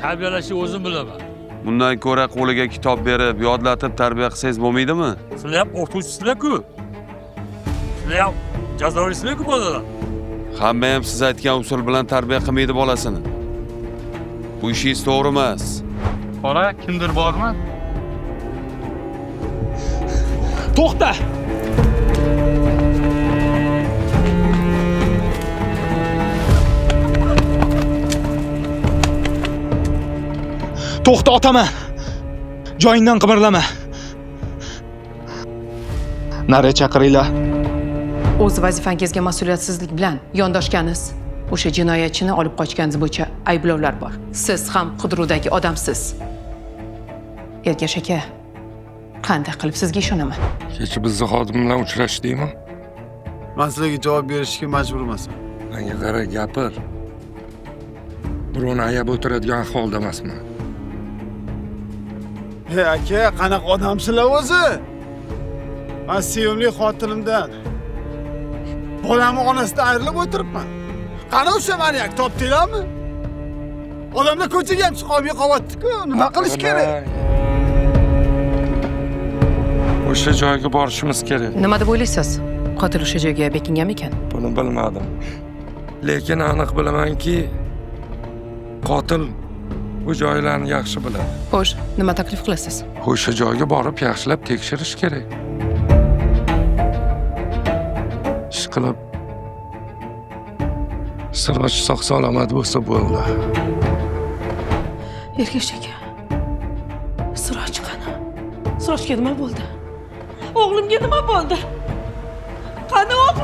Tarbiyalashni o'zim bilaman. Bundan ko'ra qo'liga kitob berib, yodlatib tarbiya qilsangiz bo'lmaydimi? Sizlar ham o'qituvchisizlar-ku. Sizlar ham jazolaysizlar-ku bolalar. Hamma ham siz aytgan usul bilan tarbiya qilmaydi bolasini. Bu ishingiz to'g'ri emas. Qora, kimdir bormi? To'xta! To'xta, otaman. Joyingdan qimirlama. Nari chaqiringlar. O'z vazifangizga mas'uliyatsizlik bilan yondoshganingiz, o'sha jinoyatchini olib qochganingiz bo'yicha ayblovlar bor. Siz ham qidiruvdagi odamsiz. Ergash aka, qanday qilib sizga ishonaman? Kecha bizni xodim bilan uchrashdingmi? Man sizlarga javob berishga majbur emasman. Menga qara, gapir. Birovni ayab o'tiradigan ahvolda emasman. Hey aka, qanaqa odamsizlar o'zi? Man sevimli xotinimdan, bolamni onasidan ayrilib o'tiribman. Qani o'sha manyak, topdinglarmi? Odamlar ko'chaga ham chiqolmay qolyapti-ku. Nima qilish kerak? O'sha joyga borishimiz kerak. Nima deb o'ylaysiz? Qotil o'sha joyga bekinganmikan? Buni bilmadim. Lekin aniq bilamanki, qotil bu joylarni yaxshi biladi. Xo'sh, nima taklif qilasiz? O'sha joyga borib yaxshilab tekshirish kerak. Ish qilib Siroj sog' salomat bo'lsa bo'ldi. Ergash aka, Siroj qani? Sirojga nima bo'ldi? O'g'limga nima bo'ldi? Qani o'g'lim?